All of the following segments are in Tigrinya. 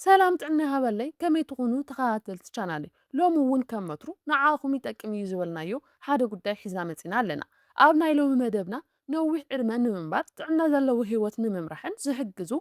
ሰላም ጥዕና ይሃበለይ፣ ከመይ ትኾኑ ተኸታተልቲ ቻናለይ? ሎሚ እውን ከም ወትሩ ንዓኹም ይጠቅም እዩ ዝበልናዮ ሓደ ጉዳይ ሒዝና መጺና ኣለና። ኣብ ናይ ሎሚ መደብና ነዊሕ ዕድመ ንምንባር ጥዕና ዘለዎ ህይወት ንምምራሕን ዝሕግዙ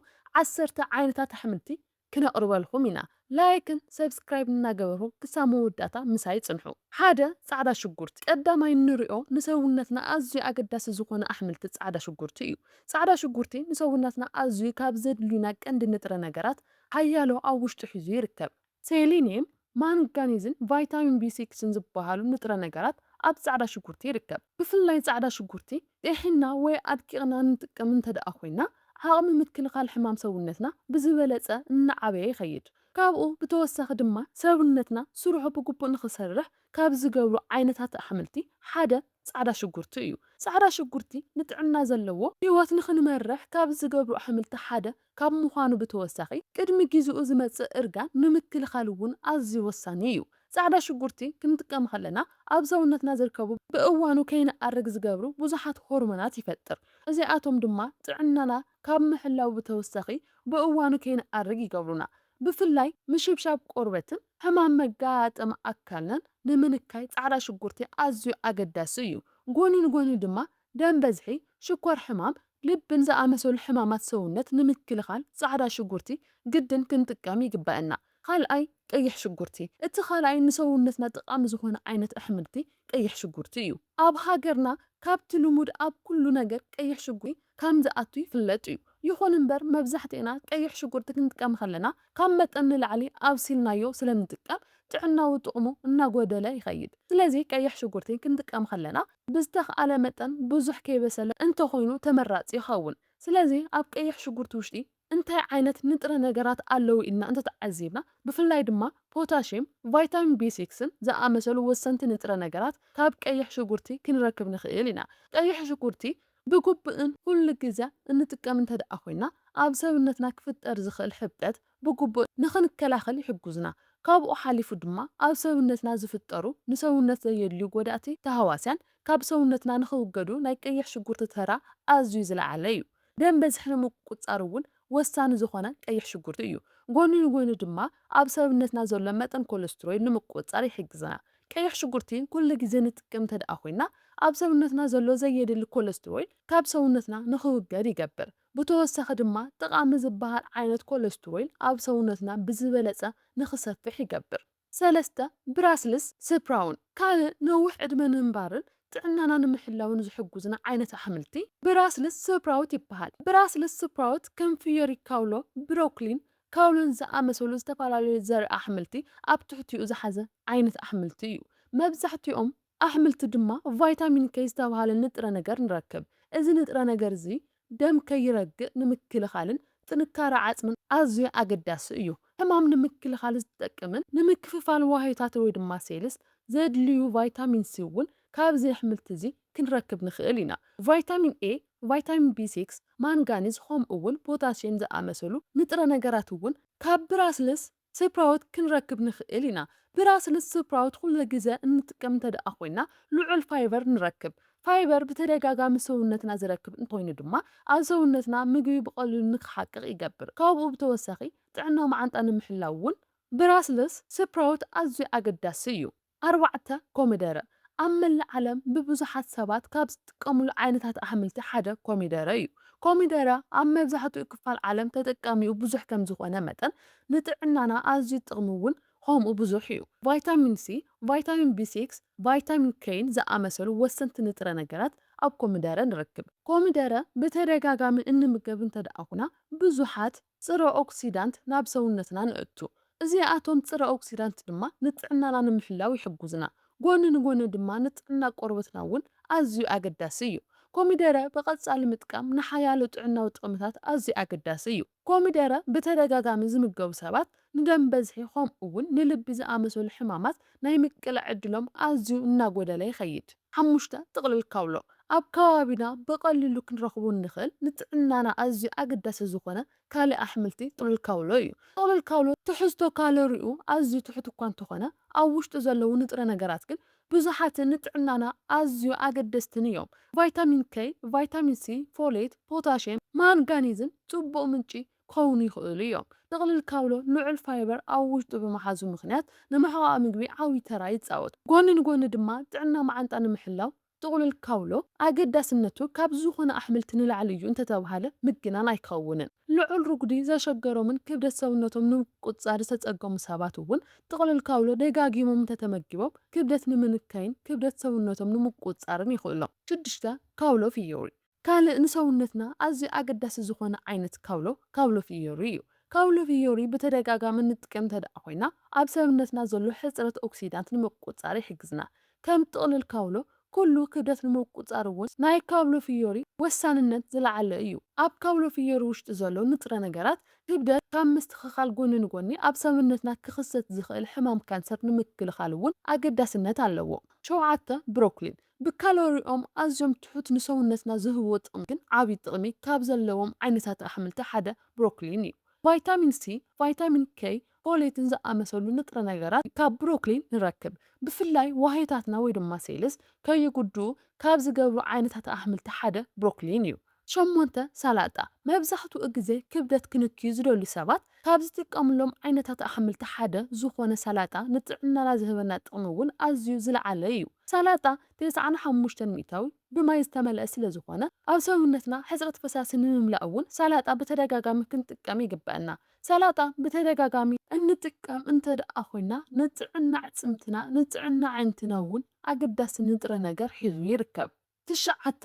ዓሰርተ ዓይነታት ኣሕምልቲ ክነቕርበልኩም ኢና። ላይክን ሰብስክራይብ እናገበርኩም ክሳብ መወዳእታ ምሳይ ጽንሑ። ሓደ፣ ጻዕዳ ሽጉርቲ። ቀዳማይ እንሪኦ ንሰውነትና ኣዝዩ ኣገዳሲ ዝኾነ ኣሕምልቲ ጻዕዳ ሽጉርቲ እዩ። ጻዕዳ ሽጉርቲ ንሰውነትና ኣዝዩ ካብ ዘድልዩና ቀንዲ ንጥረ ነገራት ሓያሎ ኣብ ውሽጡ ሒዙ ይርከብ። ሴሊኒየም፣ ማንጋኒዝን ቫይታሚን ቢ ሲክስን ዝበሃሉ ንጥረ ነገራት ኣብ ጻዕዳ ሽጉርቲ ይርከብ። ብፍላይ ጻዕዳ ሽጉርቲ ጥሒና ወይ ኣድቂቕና ንጥቀም እንተ ደኣ ኮይና፣ ዓቕሚ ምክልኻል ሕማም ሰውነትና ብዝበለጸ እናዓበየ ይኸይድ። ካብኡ ብተወሳኺ ድማ ሰውነትና ስርሑ ብግቡእ ንኽሰርሕ ካብ ዝገብሩ ዓይነታት ኣሕምልቲ ሓደ ጻዕዳ ሽጉርቲ እዩ። ጻዕዳ ሽጉርቲ ንጥዕና ዘለዎ ህይወት ንኽንመርሕ ካብ ዝገብሩ ኣሕምልቲ ሓደ ካብ ምዃኑ ብተወሳኺ፣ ቅድሚ ግዜኡ ዝመጽእ እርጋን ንምክልኻል እውን ኣዝዩ ወሳኒ እዩ። ጻዕዳ ሽጉርቲ ክንጥቀም ከለና ኣብ ሰውነትና ዝርከቡ ብእዋኑ ከይንኣርግ ዝገብሩ ብዙሓት ሆርሞናት ይፈጥር። እዚኣቶም ድማ ጥዕናና ካብ ምሕላው ብተወሳኺ ብእዋኑ ከይንኣርግ ይገብሩና። ብፍላይ ምሽብሻብ ቆርበትን ሕማም መጋጠሚ ኣካልናን ንምንካይ ጻዕዳ ሽጉርቲ ኣዝዩ ኣገዳሲ እዩ። ጎኒ ንጎኒ ድማ ደም በዝሒ፣ ሽኮር ሕማም፣ ልብን ዝኣመሰሉ ሕማማት ሰውነት ንምክልኻል ጻዕዳ ሽጉርቲ ግድን ክንጥቀም ይግበኣና። ካልኣይ፣ ቀይሕ ሽጉርቲ። እቲ ካልኣይ ንሰውነትና ጠቓሚ ዝኾነ ዓይነት ኣሕምልቲ ቀይሕ ሽጉርቲ እዩ። ኣብ ሃገርና ካብቲ ልሙድ ኣብ ኩሉ ነገር ቀይሕ ሽጉርቲ ከም ዝኣቱ ይፍለጥ እዩ። ይኹን እምበር መብዛሕትኤና ቀይሕ ሽጉርቲ ክንጥቀም ከለና ካብ መጠን ንላዕሊ ኣብሲልናዮ ስለ ንጥቀም ጥዕናዊ ጥቕሙ እናጎደለ ይኸይድ። ስለዚ ቀይሕ ሽጉርቲ ክንጥቀም ከለና ብዝተኽኣለ መጠን ብዙሕ ከይበሰለ እንተኾይኑ ተመራጺ ይኸውን። ስለዚ ኣብ ቀይሕ ሽጉርቲ ውሽጢ እንታይ ዓይነት ንጥረ ነገራት ኣለዉ ኢልና እንተተዓዚብና፣ ብፍላይ ድማ ፖታሽየም፣ ቫይታሚን ቢ ሲክስን ዝኣመሰሉ ወሰንቲ ንጥረ ነገራት ካብ ቀይሕ ሽጉርቲ ክንረክብ ንኽእል ኢና። ቀይሕ ሽጉርቲ ብግቡእን ኩሉ ግዜ እንጥቀም እንተ ደኣ ኮይና፣ ኣብ ሰውነትና ክፍጠር ዝኽእል ሕብጠት ብግቡእ ንኽንከላኸል ይሕግዙና። ካብኡ ሓሊፉ ድማ ኣብ ሰውነትና ዝፍጠሩ ንሰውነት ዘየድልዩ ጎዳእቲ ተሃዋስያን ካብ ሰውነትና ንኽውገዱ ናይ ቀይሕ ሽጉርቲ ተራ ኣዝዩ ዝለዓለ እዩ። ደም በዝሒ ንምቁጽጻር እውን ወሳኒ ዝኾነ ቀይሕ ሽጉርቲ እዩ። ጎኒ ንጎኒ ድማ ኣብ ሰውነትና ዘሎ መጠን ኮለስትሮል ንምቁጽጻር ይሕግዘና። ቀይሕ ሽጉርቲ ኩሉ ግዜ ንጥቀም እንተ ደኣ ኮይና፣ ኣብ ሰውነትና ዘሎ ዘየድሊ ኮለስትሮል ካብ ሰውነትና ንኽውገድ ይገብር። ብተወሳኺ ድማ ጠቓሚ ዝበሃል ዓይነት ኮለስትሮል ኣብ ሰውነትና ብዝበለጸ ንኽሰፍሕ ይገብር። ሰለስተ፣ ብራስልስ ስፕራውን። ካልእ ነዊሕ ዕድመ ንምንባርን ጥዕናና ንምሕላውን ዝሕጉዝና ዓይነት ኣሕምልቲ ብራስልስ ስፕራውት ይበሃል። ብራስልስ ስፕራውት ከም ፍዮሪ ካውሎ፣ ብሮኮሊን ካውሎን ዝኣመሰሉ ዝተፈላለዩ ዘርኢ ኣሕምልቲ ኣብ ትሕቲኡ ዝሓዘ ዓይነት ኣሕምልቲ እዩ። መብዛሕትኦም ኣሕምልቲ ድማ ቫይታሚን ኬ ዝተባህለ ንጥረ ነገር ንረክብ። እዚ ንጥረ ነገር እዚ ደም ከይረግእ ንምክልኻልን ጥንካረ ዓጽምን ኣዝዩ ኣገዳሲ እዩ። ሕማም ንምክልኻል ዝጠቅምን ንምክፍፋል ዋህዮታት ወይ ድማ ሴልስ ዘድልዩ ቫይታሚን ሲ እውን ካብዚ ኣሕምልቲ እዚ ክንረክብ ንኽእል ኢና። ቫይታሚን ኤ፣ ቫይታሚን ቢ ሲክስ፣ ማንጋኒዝ ከምኡ እውን ፖታሽየም ዝኣመሰሉ ንጥረ ነገራት እውን ካብ ብራስልስ ስፕራውት ክንረክብ ንኽእል ኢና። ብራስልስ ስፕራውት ኩሉ ግዜ እንጥቀም እንተ ደኣ ኮይና ልዑል ፋይበር ንረክብ። ፋይበር ብተደጋጋሚ ሰውነትና ዝረክብ እንተኾይኑ ድማ ኣብ ሰውነትና ምግቢ ብቐሊሉ ንክሓቅቕ ይገብር። ካብኡ ብተወሳኺ ጥዕና መዓንጣ ንምሕላው እውን ብራስልስ ስፕራውት ኣዝዩ ኣገዳሲ እዩ። ኣርባዕተ፣ ኮሚደረ። ኣብ መላእ ዓለም ብብዙሓት ሰባት ካብ ዝጥቀሙሉ ዓይነታት ኣሕምልቲ ሓደ ኮሚደረ እዩ። ኮሚደረ ኣብ መብዛሕትኡ ክፋል ዓለም ተጠቃሚኡ ብዙሕ ከም ዝኾነ መጠን ንጥዕናና ኣዝዩ ጥቕሚ እውን ከምኡ ብዙሕ እዩ። ቫይታሚን ሲ፣ ቫይታሚን ቢ ሲክስ፣ ቫይታሚን ኬን ዝኣመሰሉ ወሰንቲ ንጥረ ነገራት ኣብ ኮሚደረ ንረክብ። ኮሚደረ ብተደጋጋሚ እንምገብ እንተ ደኣ ኩና ብዙሓት ጽረ ኦክሲዳንት ናብ ሰውነትና ንእቱ። እዚኣቶም ጽረ ኦክሲዳንት ድማ ንጥዕናና ንምሕላው ይሕጉዝና። ጎኒ ንጎኒ ድማ ንጥዕና ቆርበትና እውን ኣዝዩ ኣገዳሲ እዩ። ኮሚደረ ብቐጻሊ ምጥቃም ንሓያሎ ጥዕናዊ ጥቕምታት ኣዝዩ ኣገዳሲ እዩ። ኮሚደረ ብተደጋጋሚ ዝምገቡ ሰባት ንደም በዝሒ ከምኡ እውን ንልቢ ዝኣመሰሉ ሕማማት ናይ ምቅላዕ ዕድሎም ኣዝዩ እናጎደለ ይኸይድ። ሓሙሽተ፣ ጥቕልል ካውሎ። ኣብ ከባቢና ብቐሊሉ ክንረኽቦ እንኽእል ንጥዕናና ኣዝዩ ኣገዳሲ ዝኾነ ካልእ ኣሕምልቲ ጥቕልል ካውሎ እዩ። ጥቕልል ካውሎ ትሕዝቶ ካሎሪኡ ኣዝዩ ትሑት እኳ እንተኾነ፣ ኣብ ውሽጡ ዘለዉ ንጥረ ነገራት ግን ብዙሓትን ንጥዕናና ኣዝዩ ኣገደስትን እዮም። ቫይታሚን ኬ፣ ቫይታሚን ሲ፣ ፎሌት፣ ፖታሽየም፣ ማንጋኒዝን ጽቡቕ ምንጪ ክኸውን ይኽእሉ እዮም። ጥቕልል ካውሎ ልዑል ፋይበር ኣብ ውሽጡ ብምሓዙ ምኽንያት ንምሕቓቕ ምግቢ ዓብዪ ተራ ይጻወት። ጎኒ ንጎኒ ድማ ጥዕና መዓንጣ ንምሕላው ጥቕልል ካውሎ ኣገዳስነቱ ካብ ዝኾነ ኣሕምልቲ ንላዕሊ እዩ እንተተባህለ ምግናን ኣይከውንን። ልዑል ርጉዲ ዘሸገሮምን ክብደት ሰውነቶም ንምቁጽጻር ዝተጸገሙ ሰባት እውን ጥቕልል ካውሎ ደጋጊሞም እንተተመጊቦም ክብደት ንምንካይን ክብደት ሰውነቶም ንምቁጽጻርን ይኽእሎም። ሽዱሽተ፣ ካውሎ ፍዮሪ። ካልእ ንሰውነትና ኣዝዩ ኣገዳሲ ዝኾነ ዓይነት ካውሎ፣ ካውሎ ፍዮሪ እዩ። ካውሎ ፍዮሪ ብተደጋጋሚ ንጥቀም እንተ ደኣ ኮይና፣ ኣብ ሰውነትና ዘሎ ሕጽረት ኦክሲዳንት ንምቁጽጻር ይሕግዝና። ከም ጥቕልል ካውሎ ኩሉ ክብደት ንምቁጽጻር እውን ናይ ካውሎ ፍዮሪ ወሳንነት ዝለዓለ እዩ። ኣብ ካውሎ ፍዮሪ ውሽጢ ዘሎ ንጥረ ነገራት ክብደት ካብ ምስትኽኻል ጎኒ ንጎኒ ኣብ ሰውነትና ክኽሰት ዝኽእል ሕማም ካንሰር ንምክልኻል እውን ኣገዳስነት ኣለዎ። ሸውዓተ፣ ብሮኮሊን። ብካሎሪኦም ኣዝዮም ትሑት ንሰውነትና ዝህብዎ ጥቕሚ ግን ዓብዪ ጥቕሚ ካብ ዘለዎም ዓይነታት ኣሕምልቲ ሓደ ብሮኮሊን እዩ። ቫይታሚን ሲ፣ ቫይታሚን ኬ፣ ፎሌትን ዝኣመሰሉ ንጥረ ነገራት ካብ ብሮኮሊን ንረክብ። ብፍላይ ዋህዮታትና ወይ ድማ ሴልስ ከይጉድኡ ካብ ዝገብሩ ዓይነታት ኣሕምልቲ ሓደ ብሮኮሊን እዩ። ሸሞንተ፣ ሰላጣ። መብዛሕትኡ ግዜ ክብደት ክንክዩ ዝደልዩ ሰባት ካብ ዝጥቀምሎም ዓይነታት ኣሕምልቲ ሓደ ዝኾነ ሰላጣ ንጥዕናና ዝህበና ጥቕሚ እውን ኣዝዩ ዝለዓለ እዩ። ሰላጣ ተስዓን ሓሙሽተን ሚእታዊ ብማይ ዝተመልአ ስለ ዝኾነ ኣብ ሰውነትና ሕጽረት ፈሳሲ ንምምላእ እውን ሰላጣ ብተደጋጋሚ ክንጥቀም ይግበኣና። ሰላጣ ብተደጋጋሚ እንጥቀም እንተ ደኣ ኮይና ንጥዕና ኣዕጽምትና፣ ንጥዕና ኣዒንትና እውን ኣገዳሲ ንጥረ ነገር ሒዙ ይርከብ። ትሽዓተ፣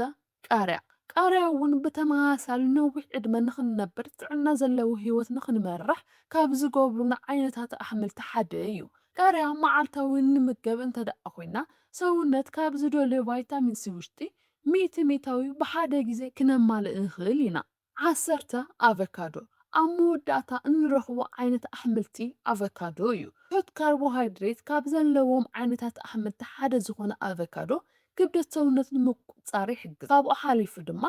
ቃርያ። ቃርያ እውን ብተመሳሳሊ ነዊሕ ዕድመ ንኽንነብር ጥዕና ዘለዎ ህይወት ንኽንመርሕ ካብ ዝገብሩና ዓይነታት ኣሕምልቲ ሓደ እዩ። ቃርያ መዓልታዊ እንምገብ እንተ ደኣ ኮይና ሰውነት ካብ ዝደልዮ ቫይታሚን ሲ ውሽጢ ሚእቲ ሚእታዊ ብሓደ ግዜ ክነማልእ ንኽእል ኢና። ዓሰርተ፣ ኣቨካዶ። ኣብ መወዳእታ እንረኽቦ ዓይነት ኣሕምልቲ ኣቨካዶ እዩ። ትሑት ካርቦሃይድሬት ካብ ዘለዎም ዓይነታት ኣሕምልቲ ሓደ ዝኾነ ኣቨካዶ ክብደት ሰውነት ንምቁጽጻር ይሕግዝ። ካብኡ ሓሊፉ ድማ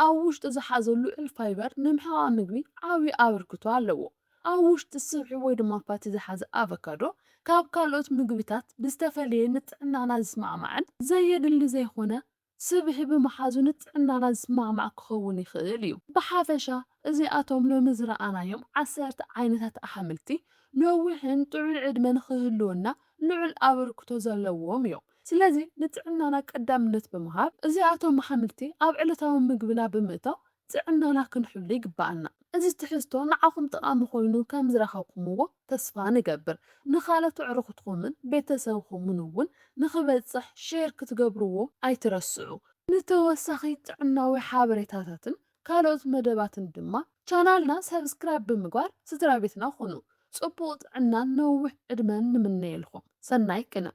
ኣብ ውሽጡ ዝሓዞ ልዑል ፋይበር ንምሕቓቕ ምግቢ ዓብዪ ኣበርክቶ ኣለዎ። ኣብ ውሽጡ ስብሒ ወይ ድማ ፋቲ ዝሓዘ ኣቨካዶ ካብ ካልኦት ምግብታት ብዝተፈለየ ንጥዕናና ዝስማዕማዕን ዘየድሊ ዘይኮነ ስብሒ ብምሓዙ ንጥዕናና ዝስማዕማዕ ክኸውን ይኽእል እዩ። ብሓፈሻ እዚኣቶም ሎሚ ዝረኣናዮም ዓሰርተ ዓይነታት ኣሕምልቲ ነዊሕን ጥዑይን ዕድመ ንኽህልወና ልዑል ኣበርክቶ ዘለዎም እዮም። ስለዚ ንጥዕናና ቀዳምነት ብምሃብ እዚኣቶም ኣሕምልቲ ኣብ ዕለታዊ ምግብና ብምእታው ጥዕናና ክንሕሉ ይግበኣና። እዚ ትሕዝቶ ንዓኹም ጠቓሚ ኮይኑ ከም ዝረኸብኩምዎ ተስፋ ንገብር። ንኻልኦት ኣዕሩኽትኩምን ቤተሰብኩምን እውን ንኽበጽሕ ሼር ክትገብርዎ ኣይትረስዑ። ንተወሳኺ ጥዕናዊ ሓበሬታታትን ካልኦት መደባትን ድማ ቻናልና ሰብስክራይብ ብምግባር ስድራ ቤትና ኩኑ። ጽቡቕ ጥዕናን ነዊሕ ዕድመን ንምነየልኩም። ሰናይ ቅነ።